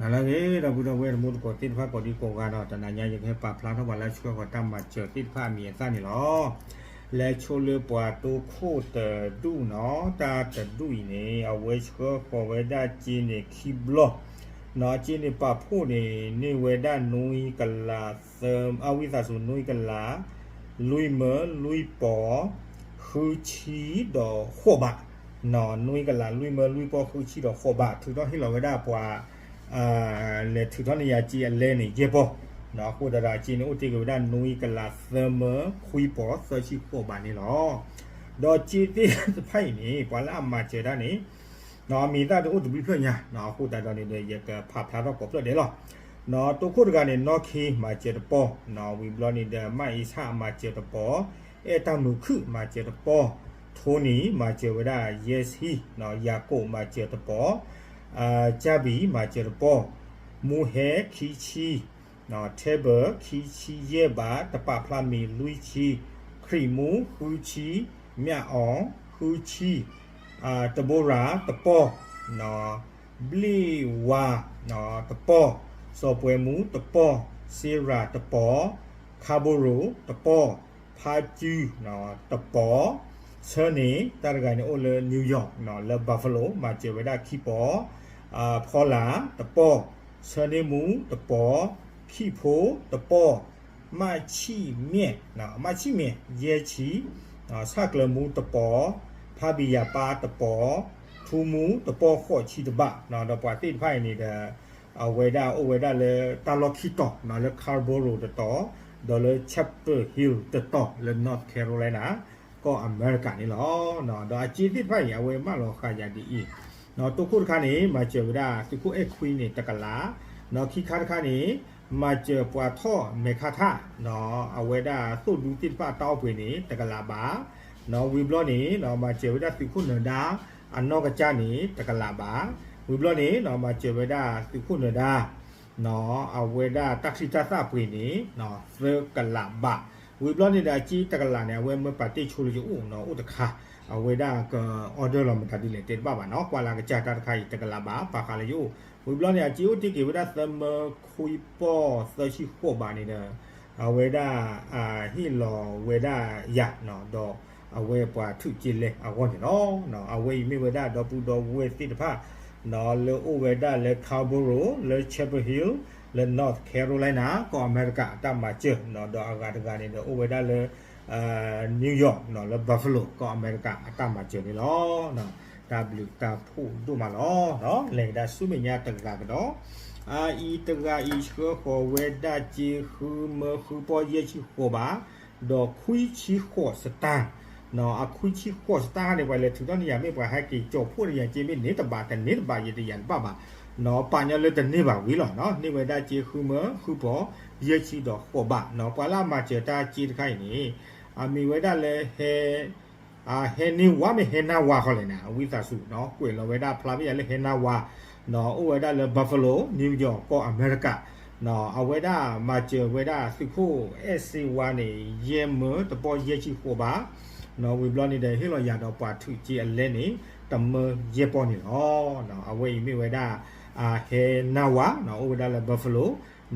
ဟါလၢအဂ့ၤ ဒီပုၢ်ဒီဝဲၢ်တံၤသကိးသ့ၣ်တဖၣ်ကိးဒံကိးဂၤနီၤ, တနၤညါယကဟဲပာ်ဖျါထီၣ်ပှၤလၢဆှၢဃီၤတၢ်မၤစၢၤသ့ၣ်တဖၣ်အမံၤအသၣ်န့ၣ်လီၤ. လဲဆိလၢပှၤတိခိၣ်တဒူၣ်နီၤ, တၢ်တဒူၣ်အံၤန့ၣ် အဝဲဆှၢဃီၤဝဲဒၣ်စ့န့ၣ်ခံဘျီ, နီၤ စ့န့ၣ်ပာ်ဖှိၣ်န့ၣ် န့ၢ်ဝဲဒၣ်နွံကလးသၢ, အဝံသးစူၤနွံကလး လွံၢ်မၢလွံၢ်ပီၤ ဃုဆံဒီးဃိးဘး, နီၤ နွံကလးလွံၢ်မၢလွံၢ်ပီၤဃုဆံဒီးဃိးဘး ထုးထီၣ်ဟ့ၣ်လီၤဝဲဒၣ်ပှၤ လဲၤထုးထီၣ်န့ၢ်ယၤစ့အလဲန့ၣ် ယဲၢ်ပီၤ, နီၤ အဃိသတးဒီးအစ့န့ၣ်အိၣ်တ့ၢ်က့ၤဝဲဒၣ်နွံကလးသၢမၢခွံပီၤသၢဆံဃိးဘးန့ၣ်လီၤ. ဒီးစ့သ့ၣ်တဖၣ်အံၤန့ၣ် ပှၤလၢအမၤစၢၤတၢ်န့ၣ် နီၤ အမံၤအသၣ်တအိၣ်တဘျုးဖျၢၣ်ညါ, နီၤ အဃိသတးဒီးန့ၣ်ဒီး ယကဖးဖျါထီၣ်ကိးဖျၢၣ်ဒဲးလီၤ. နီၤ တိခိၣ်တဂၤန့ၣ် နီၢ်ခ့မၤစၢၤတပီၤ, နီၤ ဝံၤဘျီန့ၣ်ဒီး မၢ်အ့ဆၣ်မၤစၢၤတပီၤ, အဲၣ်တၢ်မုာ်ခုၣ်မၤစၢၤတပီၤ, ထိနံၤမၤစၢၤဝဲဒၣ်ယဲၢ်ဆံ, နီၤ ယၤကိာ်မၤစၢၤတပီၤ, ကၠၢ်ဘံၣ်မၤစၢၤတပီၤ, မူဟဲခံဆံ, နီၤ ထဲဘၢၣ်ခံဆံယဲၢ်ဘး, တပာ်ဖျါမံၤလွံၢ်ဆံ, ခရံာ်မူဃုဆံ, မၠၣ်အီၤ ဃုဆံ, တဘိရၤတပီၤ, နီၤ ဘျ့ၣ်ဝါ နီၤ တပီၤ, စီၤပှဲမူတပီၤ, စ့ရၤတပီၤ, ခါဘိရိၤတပီၤ, ဖါစု နီၤ တပီၤ, ဆၢန့ၣ် တၢ်တဂၤန့ၣ်အိၣ်လၢ New York နီၤ လၢ Buffalo မၤစၢၤဝဲဒၣ်ခံပီၤ, ဖီလာ်တပီၤ, ဆၢန့ၢ်မူတပီၤ, ခံၣ်ဖိတပီၤ, မၣ်ဆံၣ်မဲၣ် နီၤ မၣ်ဆံၣ်မဲၣ် ယဲၢ်ဆံ, နီၤ ဆၣ်ကျၢၤမူတပီၤ, ဖါဘံၣ်ယၤပၢ်တပီၤ, ထူမူတပီၤဃိးဆံတဘး, နီၤ ဒီးပှၤသ့ၣ်တဖၣ်အံၤန့ၣ်ဒီး အဝဲဒၣ်အိၣ်ဝဲဒၣ်လၢတၢ်လီၢ်ခံတီၤ နီၤ လၢ Scarborough တတီၤ, ဒီးလၢ Chapel Hill တတီၤ လၢ North Carolina ကီၢ်အမဲရကၤန့ၣ်လီၤ. ဒီးအစ့သ့ၣ်တဖၣ်အံၤ အဝဲမၢလီၤဃာ်ယၤဒ်အံၤ, နီၤ တိခိၣ်တခါန့ၣ် မၤစၢၤဝဲဒၣ်သုးခိၣ်အဲၣ်ခွံန့ၣ် တကလး, နီၤ ခံခါတခါန့ၣ် မၤစၢၤပှၤထီၣ်မဲာ်ခါထၣ် နီၤ အဝဲဒၣ်သိၣ်ဒူသ့ၣ်တဖၣ်တၢ်အီၣ်ပှ့ၤန့ၣ် တကလးဘး, နီၤ ဝံၤဘျီန့ၣ် နီၤ မၤစၢၤဝဲဒၣ်သုးခိၣ်နၢၤဒါ အနီၢ်ကစၢ်န့ၣ် တကလးဘး, ဝံၤဘျီန့ၣ် နီၤ မၤစၢၤဝဲဒၣ်သုးခိၣ်နၢၤဒါ နီၤ အဝဲဒၣ်တၢ်ချံတၢ်သၣ်ပှ့ၤန့ၣ် နီၤ သၢကလးဘး, ဝံၤဘျီန့ၣ်ဒီးအစ့တကလးန့ၣ် အဝဲမၢပာ်တ့ၢ်ဆိလၢယအိၣ် နီၤ အိၣ်တခါ, အဝဲဒၣ်က order လီၤမတၤဒ်လဲၣ်တဲတဘၣ်ဘၣ်နီၤ, ကွၢ်လၢအကစၢ်တၢ်တခါအံၤ တကလးဘး ပာ်ဃာ်လၢယအိၣ်, ဝံၤဘျီန့ၣ် အစ့အိၣ်တ့ၢ်က့ၤဝဲဒၣ်သၢမၢခွံပီၤသၢဆံဃိးဘးန့ၣ်ဒီး အဝဲဒၣ် ဟ့ၣ်လီၤဝဲဒၣ်ယၤ နီၤ ဒီးအဝဲပှၤထုးက့ၤလဲအဂီၢ်န့ၣ်လီၤ. အဝဲအံၤမ့ၢ်ဝဲဒၣ်ဒီပုၢ်ဒီဝဲၢ်သ့ၣ်တဖၣ် နီၤ လၢအိၣ်ဝဲဒၣ်လၢ Scarborough လၢ Chapel Hill လၢ North Carolina ကီၢ်အမဲရကၤအတၢ်မၤစၢၤ, နီၤ ဒီးအဂၤတဂၤန့ၣ်ဒီးအိၣ်ဝဲဒၣ်လၢ New York နီၤ လၢ Buffalo ကီၢ်အမဲရကၤအတၢ်မၤစၢၤန့ၣ်လီၤ. တၢ်ဘျုးတၢ်ဖှိၣ်ဒိၣ်မးလီၤ. လဲၤကဒါဆူမဲာ်ညါတဂၤကဒီး, အအံၤတဂၤအံၤဆှၢဃီၤဝဲဒၣ်စ့ဃုမၢဃုပီၢ်ယဲၢ်ဆံဃိးဘး ဒီးခွံဆံဃိးစတၢၢ်, နီၤ အခွံဆံဃိးစတၢၢ်န့ၣ် ပှၤလဲၤထုးထီၣ်န့ၢ်ယၤမ့ၢ်ပှၤဟဲက့ၤကၠီၤဖှိၣ်န့ၢ်ယၤစ့မ့ၢ်န့ၢ်တဘးတန့ၢ်တဘးယတယၤတဘၣ်ဘၣ်, နီၤ ပာ်ညီလၢတန့ၢ်ဘၣ်ဝံၤလီၤ, နီၤ န့ၢ်ဝဲဒၣ်စ့ဃုမၢဃုပီၢ်ယဲၢ်ဆံဒီးဃိးဘး, နီၤ ပှၤလၢအမၤစၢၤတၢ်စ့တခါအံၤန့ၣ် အမံၤဝဲဒၣ်လၢဟဲ ဟဲန့ၢ်ဝါမ့ၢ်ဟဲနါဝါဃီလဲၣ်န့ၣ် ဝံသးစူၤ နီၤ ကွဲးလီၤဝဲဒၣ်ဖျါဖဲယၤလၢဟဲနါဝါ, နီၤ အိၣ်ဝဲဒၣ်လၢ Buffalo, New York ကီၢ်အမဲရကၤ, နီၤ အဝဲဒၣ်မၤစၢၤဝဲဒၣ်သုးခိၣ်အဲၣ်စ့ဝါန့ၣ် ယဲၢ်မၢတပီၢ်ယဲၢ်ဆံဃိးဘး, နီၤ ဝံၤဘျီန့ၣ်ဒီး ဟ့ၣ်လီၤယၤဒီးပှၤထုးစ့အလဲန့ၣ် တမၢယဲၢ်ပီၢ်န့ၣ်လီၤ. အဝဲအံၤမ့ၢ်ဝဲဒၣ် ဟဲနါဝါ နီၤ အိၣ်ဝဲဒၣ်လၢ Buffalo,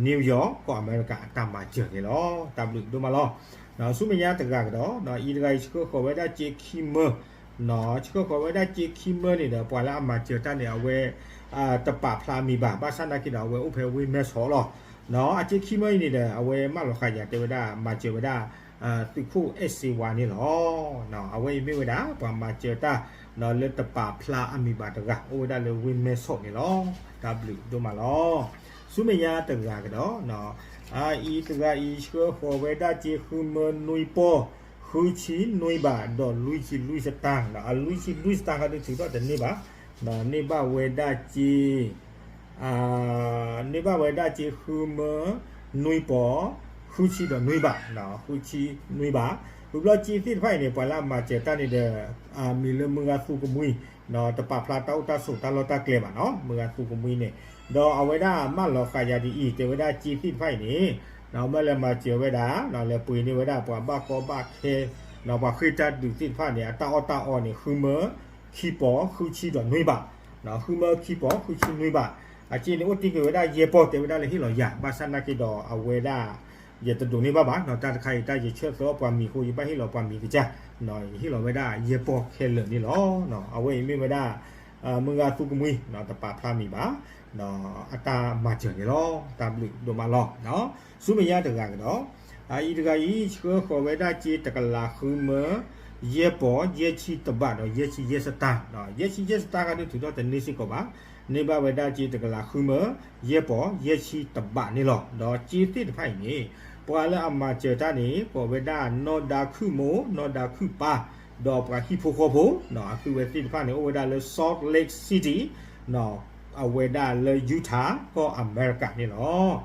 New York ကီၢ်အမဲရကၤအတၢ်မၤစၢၤန့ၣ်လီၤ. တၢ်ဘျုးဒိၣ်မးလီၤ. ဆူမဲာ်ညါတဂၤကဒီး အံၤတဂၤအံၤဆှၢဃီၤဝဲဒၣ်စ့ခံမၢ, နီၤ ဆှၢဃီၤဝဲဒၣ်စ့ခံမၢန့ၣ်ဒီး ပှၤလၢအမၤစၢၤတၢ်န့ၣ် အဝဲ တပာ်ဖျါအမံၤဘၣ်, ဘၣ်ဆၣ်နာ်က့ဒီး အဝဲအိၣ်ဖဲဝ့ၢ်မဲဆီးလီၤ. နီၤ အစ့ခံမၢအံၤန့ၣ်ဒီး အဝဲမၢလီၤဃာ်ယၤတဲဝဲဒၣ် မၤစၢၤဝဲဒၣ် သုးခိၣ်အဲၣ်စ့ဝါန့ၣ်လီၤ. အဝဲအံၤမ့ၢ်ဝဲဒၣ် ပှၤမၤစၢၤတၢ် နီၤ လၢတပာ်ဖျါအမံၤဘၣ်တဂၤ အိၣ်ဝဲဒၣ်လၢဝ့ၢ်မဲဆီးန့ၣ်လီၤ. တၢ်ဘျုးဒိၣ်မးလီၤ. ဆူမဲာ်ညါတဂၤကဒီး အအံၤတဂၤအံၤ ဆှၢဃီၤဝဲဒၣ်စ့ဃုမၢနွံပီၢ် ဃုဆံနွံဘး ဒီးလွံၢ်ဆံလွံၢ်စတၢၢ်, အလွံၢ်ဆံလွံၢ်စတၢၢ်ခါဒုးထုးထီၣ်တန့ၢ်ဘၣ်, န့ၢ်ဘၣ်ဝဲဒၣ်စ့ န့ၢ်ဘၣ်ဝဲဒၣ်စ့ဃုမၢနွံပီၢ် ဃုဆံဒီးနွံဘး, ဃုဆံနွံဘး, ဝံၤဘျီစ့သ့ၣ်တဖၣ်အံၤန့ၣ် ပှၤလၢအမၤစၢၤတၢ်န့ၣ်ဒီး မံၤလၢမုၢ်ဂၤသူကမှံ တပာ်ဖျါတၢ်အိၣ်တၢ်ဆိးတၢ်လီၢ်တၢ်ကျဲဘၣ်နီၤ, မုၢ်ဂၤသူကမှံန့ၣ်, ဒီးအဝဲဒၣ်မၢလီၤဃာ်ယၤဒ်အံၤ တဲဝဲဒၣ်စ့သ့ၣ်တဖၣ်အံၤန့ၣ် မၢလဲၤမၤစၢၤဝဲဒၣ် လဲၤပှ့ၤန့ၢ်ဝဲဒၣ်ပှၤဘၣ်ကီဘၣ်ခဲ ပှၤဃ့ၢ်တၢ်ဒုးသ့ၣ်တဖၣ်န့ၣ် အတၢ်အီၣ်တၢ်အီန့ၣ် ဃုမၢခံပီၢ် ဃုဆံဒီးနွံဘး, ဃုမၢခံပီၢ် ဃုဆံနွံဘး, အစ့န့ၣ်အိၣ်တ့ၢ်က့ၤဝဲဒၣ်ယဲၢ်ပီၢ် တဲဝဲဒၣ်လၢဟ့ၣ်လီၤယၤ ဘၣ်ဆၣ်နာ်က့ဒီးအဝဲဒၣ် ယတဒိးန့ၢ်ဘၣ်ဘၣ်နီၤ တၢ်တခါအံၤ တၢ်ယဆၢသၢအီၣ်ပှၤမံၤအဃိ ယဘၣ်ဟ့ၣ်လီၤပှၤမံၤကစၢ်, ယဟ့ၣ်လီၤဝဲဒၣ်ယဲၢ်ပီၢ်ခဲလၢာ်န့ၣ်လီၤ. အဝဲအံၤမ့ၢ်ဝဲဒၣ် မုၢ်ဂၤသူကမှံ တပာ်ဖျါမံၤဘၣ်, အတၢ်မၤစၢၤန့ၣ်လီၤ. တၢ်ဘျုးဒိၣ်မးလီၤ. ဆူမဲာ်ညါတဂၤကဒီး အအံၤတဂၤအံၤ ဆှၢဃီၤဝဲဒၣ်စ့တကလးဃုမၢ ယဲၢ်ပီၢ် ယဲၢ်ဆံတဘးဒီး ယဲၢ်ဆံယဲၢ်စတၢၢ်, ယဲၢ်ဆံယဲၢ်စတၢၢ်ခါဒုးထုးထီၣ်တန့ၢ်စ့ၢ်ကီးဘၣ်, န့ၢ်ဘၣ်ဝဲဒၣ်စ့တကလးဃုမၢ ယဲၢ်ပီၢ် ယဲၢ်ဆံတဘးန့ၣ်လီၤ. ဒီးစ့သ့ၣ်တဖၣ်အံၤန့ၣ် ပှၤလၢအမၤစၢၤတၢ်န့ၣ် ကိးဝဲဒၣ် နီၢ်ဒါခုၣ်မိၢ် နီၢ်ဒါခုၣ်ပၢ် ဒီးပှၤဟံၣ်ဖိဃီဖိ အသုဝဲသ့ၣ်တဖၣ်န့ၣ် အိၣ်ဝဲဒၣ်လၢ Salt Lake City အဝဲဒၣ်လၢ Utah ကီၢ်အမဲရကၤန့ၣ်လီၤ.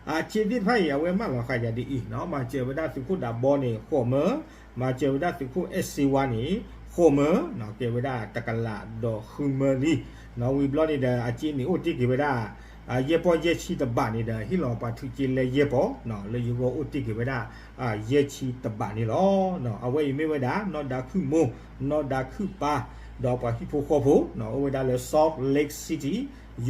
အစ့သ့ၣ်တဖၣ်အံၤ အဝဲမၢလီၤဃာ်ယၤဒ်အံၤ, မၤစၢၤဝဲဒၣ်သုးခိၣ်ဒးဘီန့ၣ် ဃိးမၢ, မၤစၢၤဝဲဒၣ်သုးခိၣ်အဲၣ်စ့ဝါန့ၣ် ဃိးမၢ, ကဲဝဲဒၣ်တကလးဒီးဃုမၢလံ. ဝံၤဘျီန့ၣ်ဒီး အစ့န့ၣ်အိၣ်တ့ၢ်က့ၤဝဲဒၣ် ယဲၢ်ပီၢ်ယဲၢ်ဆံတဘးန့ၣ်ဒီး ဟ့ၣ်လီၤပှၤထုးစ့လဲယဲၢ်ပီၢ် လၢယဂီၢ်အိၣ်တ့ၢ်က့ၤဝဲဒၣ် ယဲၢ်ဆံတဘးန့ၣ်လီၤ. အဝဲအံၤမ့ၢ်ဝဲဒၣ် နီၢ်ဒါခုၣ်မိၢ် နီၢ်ဒါခုၣ်ပၢ် ဒီးပှၤဟံၣ်ဖိဃီဖိ အိၣ်ဝဲဒၣ်လၢ Salt Lake City,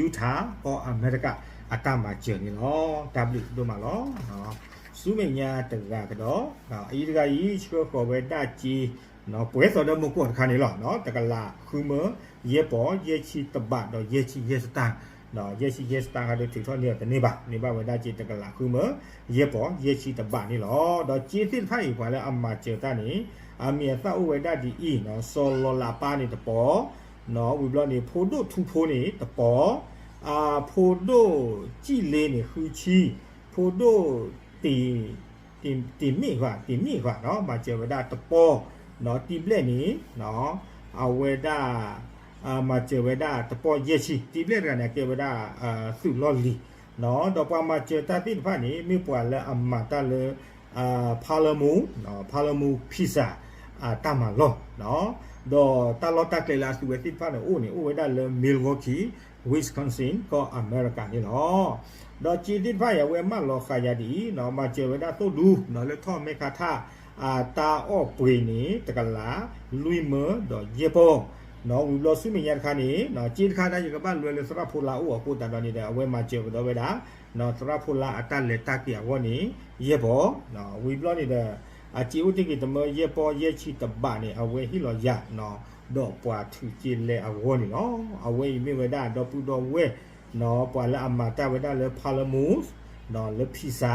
Utah ကီၢ်အမဲရကၤ အတၢ်မၤစၢၤန့ၣ်လီၤ. တၢ်ဘျုးဒိၣ်မးလီၤ. ဆူမဲာ်ညါတဂၤကဒီး အအံၤတဂၤအံၤ ဆှၢဃီၤဝဲဒၣ်စ့ ပှဲၤသိးဒီးမုၢ်ကွီၢ်တခါန့ၣ်လီၤ. တကလးဃုမၢ ယဲၢ်ပီၢ် ယဲၢ်ဆံတဘးဒီး ယဲၢ်ဆံယဲၢ်စတၢၢ်, ယဲၢ်ဆံယဲၢ်စတၢၢ်ခါဒုးထုးထီၣ်န့ၢ်အီၤတန့ၢ်ဘၣ်, န့ၢ်ဘၣ်ဝဲဒၣ်စ့တကလးဃုမၢ ယဲၢ်ပီၢ် ယဲၢ်ဆံတဘးန့ၣ်လီၤ. ဒီးစ့သ့ၣ်တဖၣ်အံၤ ပှၤလၢအမၤစၢၤတၢ်န့ၣ် အမံၤအသၣ်အိၣ်ဝဲဒၣ်ဒ်အံၤ, စီၤလီၤလးပၢ်န့ၣ်တပီၢ်, ဝံၤဘျီန့ၣ် ဖိဒိၣ်ထူဖိန့ၣ်တပီၢ်, ဖိဒိၣ်စံၣ်လ့န့ၣ်ဃုဆံ, ဖိဒိၣ် တ့ၢ်မ့ၢ်ဃာ် တ့ၢ်မ့ၢ်ဃာ် မၤစၢၤဝဲဒၣ်တပီၢ်, တံၤဘျဲၣ်န့ၣ် အဝဲဒၣ် မၤစၢၤဝဲဒၣ်တပီၢ်ယဲၢ်ဆံ, တံၤဘျဲၣ်တဂၤန့ၣ် အကဲဝဲဒၣ် သုးလီၢ်လံၤ, ဒီးပှၤမၤစၢၤတၢ်သ့ၣ်တဖၣ်န့ၣ် မ့ၢ်ပှၤလၢအမၤတၢ်လၢ ဖါလၢမူ ဖါလၢမူ pizza အတၢ်မၤလီၢ်, ဒီးတၢ်လီၢ်တၢ်ကျဲလၢအသုဝဲသ့ၣ်တဖၣ်န့ၣ်အိၣ်န့ၣ် အိၣ်ဝဲဒၣ်လၢ Milwaukee, Wisconsin ကီၢ်အမဲရကၤန့ၣ်လီၤ. ဒီးစ့သ့ၣ်တဖၣ်အံၤ အဝဲမၢလီၤဃာ်ယၤဒ်အံၤ, မၤစၢၤဝဲဒၣ်သိၣ်ဒူ လၢထီၣ်မဲခါထၣ် အတၢ်အီၣ်ပှ့ၤန့ၣ် တကလး လွံၢ်မၢဒီးယဲၢ်ပီၢ်, ဝံၤဘျီဆူမဲာ်ညါတခါန့ၣ် စ့တခါန့ၣ် ယကဘၣ်လွဲလၢသရၣ်ဖိလါအိၣ်အဃိသတးဒီးန့ၣ်ဒီး အဝဲမၤစၢၤကဒီးဝဲဒၣ် သရၣ်ဖိလါအတၢ်လဲၤတၢ်က့ၤအဂီၢ်န့ၣ် ယဲၢ်ပီၢ်, ဝံၤဘျီန့ၣ်ဒီး အစ့အိၣ်တ့ၢ်က့ၤတမၢယဲၢ်ပီၢ်ယဲၢ်ဆံတဘးန့ၣ် အဝဲဟ့ၣ်လီၤယၤ ဒီးပှၤထုးစ့လဲအဂီၢ်န့ၣ်လီၤ. အဝဲအံၤမ့ၢ်ဝဲဒၣ်ဒီပုၢ်ဒီဝဲၢ် ပှၤလၢအမၤတၢ်ဝဲဒၣ်လၢ ဖါလၢမူ လၢ pizza,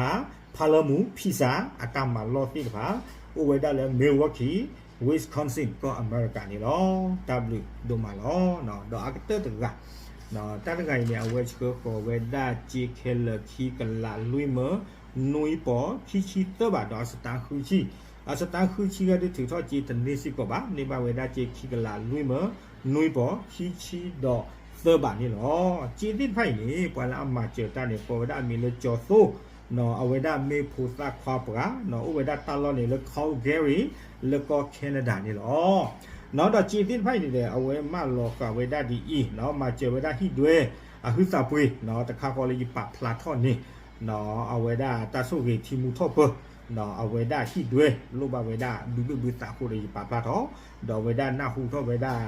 ဖါလၢမူ pizza အတၢ်မၤလီၢ်သ့ၣ်တဖၣ် အိၣ်ဝဲဒၣ်လၢ Milwaukee, Wisconsin ကီၢ်အမဲရကၤန့ၣ်လီၤ. တၢ်ဘျုးဒိၣ်မးလီၤ. ဒီးအကတၢၢ်တဂၤ တၢ်တဂၤအံၤန့ၣ် အဝဲဆှၢဃီၤဝဲဒၣ်စ့ခဲလၢာ်ခံကလးလွံၢ်မၢ နွံပီၢ် ခံဆံသၢဘးဒီးအစတၣ်ဃုဆံ, အစတၣ်ဃုဆံဂၤဒုးထုးထီၣ်စ့တန့ၢ်စ့ၢ်ကီးဘၣ်, န့ၢ်ဘၣ်ဝဲဒၣ်စ့ခံကလးလွံၢ်မၢ နွံပီၢ် ခံဆံဒီးသၢဘးန့ၣ်လီၤ. စ့သ့ၣ်တဖၣ်အံၤန့ၣ် ပှၤလၢအမၤစၢၤတၢ်န့ၣ် ကိးဝဲဒၣ်အမံၤလၢကၠီၤသိ အဝဲဒၣ်မ့ၢ်ဖိသၣ်ခွါပှၤ အိၣ်ဝဲဒၣ်တၢ်လီၢ်န့ၣ်လၢ Calgary လၢကီၢ် Canada န့ၣ်လီၤ. ဒီးစ့သ့ၣ်တဖၣ်အံၤန့ၣ်ဒီး အဝဲမၢလီၤဃာ်ဝဲဒၣ်ဒ်အံၤ, မၤစၢၤဝဲဒၣ်ဟံၣ်ဒွဲ အဟုသးပှ့ၤ တခါဃီလၢယပာ်ဖျါထီၣ်န့ၣ် အဝဲဒၣ်တၢ်ဆိၣ်ဂ့ၤထံမူထီၣ်ပၢၢ် အဝဲဒၣ်ဟံၣ်ဒွဲ လိၣ်ဘၣ်ဝဲဒၣ်ဘုဘ့ၣ်ဘုသးအဃိဒီးယပာ်ဖျါထီၣ်, ဒီးအဝဲဒၣ်နၢ်ဟူထီၣ်ဝဲဒၣ်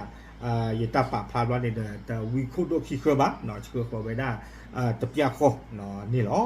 ယတၢ်ပာ်ဖျါဘျီန့ၣ်ဒီး တဝံခိၣ်ဒိၣ်ခံဃၢဘၣ် ဆှၢဃီၤဝဲဒၣ် တပျၢ်ဃီန့ၣ်လီၤ.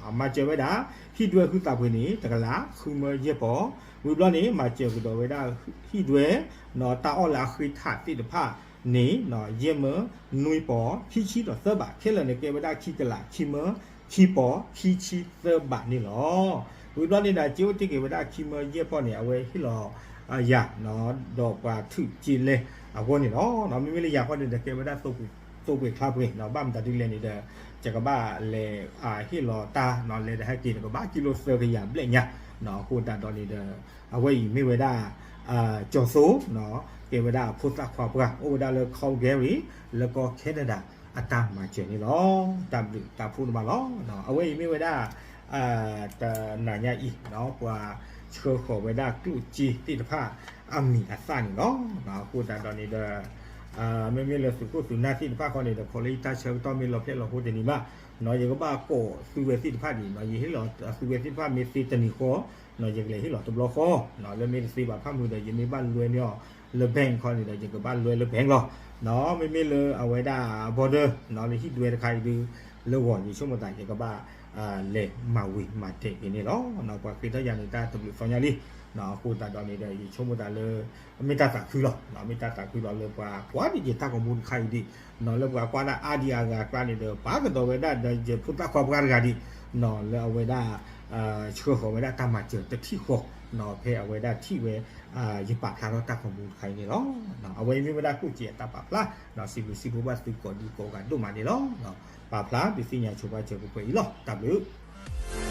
အမၤစၢၤဝဲဒၣ် ဟံၣ်ဒွဲဟုသးပှ့ၤန့ၣ် တကလး ဃုမၢယဲၢ်ပီၢ်, ဝံၤဘျီန့ၣ် မၤစၢၤကဒီးဝဲဒၣ်ဟံၣ်ဒွဲ တၢ်အီၣ်လၢအဃ့ထးသ့ၣ်တဖၣ်န့ၣ် ယဲၢ်မၢ နွံပီၢ် ခံဆံဒီးသၢဘး, ခဲလၢာ်န့ၣ်ကဲဝဲဒၣ်ခံကလး ခံမၢ ခံပီၢ် ခံဆံသၢဘးန့ၣ်လီၤ. ဝံၤဘျီန့ၣ်ဒီး စ့အိၣ်တ့ၢ်က့ၤဝဲဒၣ်ခံမၢယဲၢ်ပီၢ်န့ၣ် အဝဲဟ့ၣ်လီၤယၤ ဒီးပှၤထုးစ့လဲအဂီၢ်န့ၣ်လီၤ. မ့မ့ၢ်လၢယၤဃီန့ၣ်ဒီး ကဲဝဲဒၣ်သိပှ့ၤချါပှ့ၤ ဘၣ်မတၤဒ်လဲၣ်န့ၣ်ဒီး ယကဘၣ်လဲၤဟ့ၣ်လီၤတၢ် လဲၤတဟဲက့ၤန့ၣ် ကဘၣ်ကံလိာ်သၢကယၤဘျဲၣ်ညါ အဃိသတးဒီးန့ၣ်ဒီး အဝဲအံၤမ့ၢ်ဝဲဒၣ် ကၠီၤသိ ကဲဝဲဒၣ်ဖိသၣ်ခွါပှၢ် အိၣ်ဝဲဒၣ်လၢ Calgary လၢကီၢ် Canada အတၢ်မၤစၢၤန့ၣ်လီၤ. တၢ်ဘျုးတၢ်ဖှိၣ်ဒိၣ်မးလီၤ. အဝဲအံၤမ့ၢ်ဝဲဒၣ် တနၤညါအံၤ ပှၤဆှၢဃီၤဝဲဒၣ်ကျိၣ်စ့သ့ၣ်တဖၣ်အမံၤအသၣ်န့ၣ်လီၤ. အဃိသတးဒီးန့ၣ်ဒီး မ့မ့ၢ်လၢသုးခိၣ်သုးနၢ်သ့ၣ်တဖၣ်ဃီန့ၣ်ဒီး ခီလၢယတၢ်ဆၢကတီၢ်မ့ၢ်လီၤဖျဲၣ်လီၤဃိတနံၤဘၣ် ယကဘၣ်ကိးသုဝဲသ့ၣ်တဖၣ်ဒံး ယဟ့ၣ်လီၤသုဝဲသ့ၣ်တဖၣ်မ့ၢ်သ့တနံၤဃီ ယကလဲၤဟ့ၣ်လီၤတဘျီဃီ လၢမ့ၢ်တသ့ဘၣ်ဖးမုာ်ဒီး ယမ့ၢ်ဘၣ်လွဲန့ၢ်အီၤ လၢ bank ခီန့ၣ်ဒီး ယကဘၣ်လွဲလၢ bank လီၤ. မ့မ့ၢ်လၢအဝဲဒၣ် border လၢဟံၣ်ဒွဲတခါအံၤဒုး လၢဂီၤယဆိကမိၣ်သး ယကဘၣ် လဲၤမၤဝံၤမၤတဲာ်က့ၤန့ၣ်လီၤ. ပှၤဃ့ထီၣ်ယၤန့ၣ် တၢ်တဘျုးသီညါလံ. အဃိသတးဒီးန့ၣ်ဒီး ယဆိကမိၣ်သးလၢ မ့ၢ်တၢ်သးခုလီၤ. မ့ၢ်တၢ်သးခုလီၤလၢပှၤကွၢ်ဒံးက့ၤတၢ်ကမူတခါအံၤဒံး, လၢပှၤကွၢ်ဒၣ်အါဒံအါဂၤအကျါန့ၣ်ဒီး ပာ်ကဒီးဝဲဒၣ်ဒီးယဖိသၣ်ခွါပှၢ်တဂၤဒံး, လၢအဝဲဒၣ် ဆှၢဃီၤဝဲဒၣ်တၢ်မၤစၢၤတထံၣ်ဃီ, ဖဲအဝဲဒၣ်ထံၣ်ဝဲ ယပာ်ဖျါထီၣ်တၢ်ကမူတခါအံၤန့ၣ်လီၤ. အဝဲအံၤမ့ၢ်ဝဲဒၣ်ကိၣ်စဲးအတၢ်ပာ်ဖျါ, စံးဘျုးစံးဖှိၣ်ဘၣ်သုကိးဒံကိးဂၤဒိၣ်မးန့ၣ်လီၤ. ပာ်ဖျါဒုးသ့ၣ်ညါဆိပာ်စၢၤပှဲၤပှဲၤအံၤလီၤ. တၢ်ဘျုး